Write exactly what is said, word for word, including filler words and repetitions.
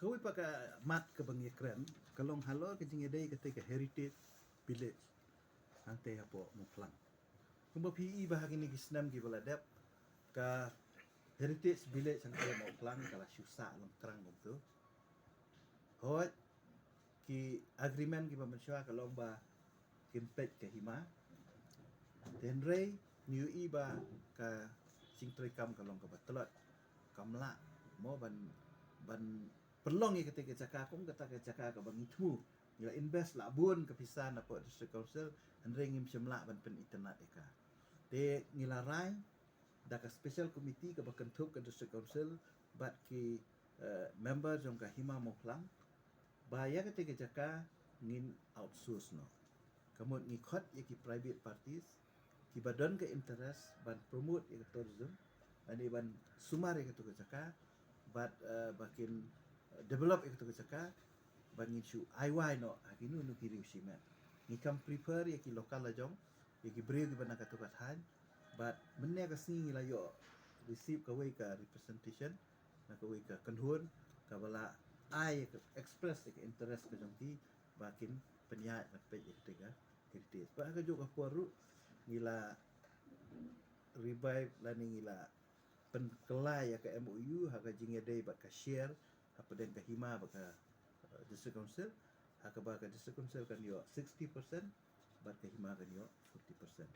Kawei pat ka mat kaba ngi kren ka long halor ka jingïadei kata ka heritage village hangta hapoh Mawphlang. Kumba phi i ba ha kine ki snem kiba la dep, ka heritage village hangta Mawphlang ka la shu sah long krang kumtu. Hooid, ki agreement kiba mynshuwa ka long ba kin peit ka hima. Te hynrei ngi ïohi ba ka jingtrei kam ka long kaba tlot, kam lah mo ban, ban pynlong ïa kata ka jaka kum kata ka jaka kaba ngi thmu. Ngi la invest la bun ka pisa napoh District Council, hynrei ngim shym lah ban pynitynnad ïa ka. Te ngi la rai da ka special committee kaba kynthup ka District Council bad ki, eh, member jong ka Hima Mawphlang ba ïa kata ka jaka ngin outsource noh. Ka mut ngi khot ïa ki private parties kiba don ka interest ban promote ïa ka tourism, lane ban sumar ïa kata ka jaka, bad, eh, ba kin, eh, develop ïa kata ka jaka, ba ngin shu ai wai noh ha kino kino ki riew shimet. Ngi kam prefer ïa ki local la jong, ïa ki briew kiba na kata ka thaiñ, bad mynne ka sngi ngi la ïoh receive kawei ka representation na kawei ka kynhun kaba la ai ka express ïa ka interest ka jong ki ba kin pynïaid ban peit ïa kata ka heritage. Bad ha kajuh ka por ruh ngi la revive lane ngi la pynkylla ïa ka M O U ha ka jingïadei bad ka share hapdeng ka Hima bad ka, eh, District Council, ha kaba ka District Council kan ïoh sixty percent bad ka Hima kan ïoh forty percent.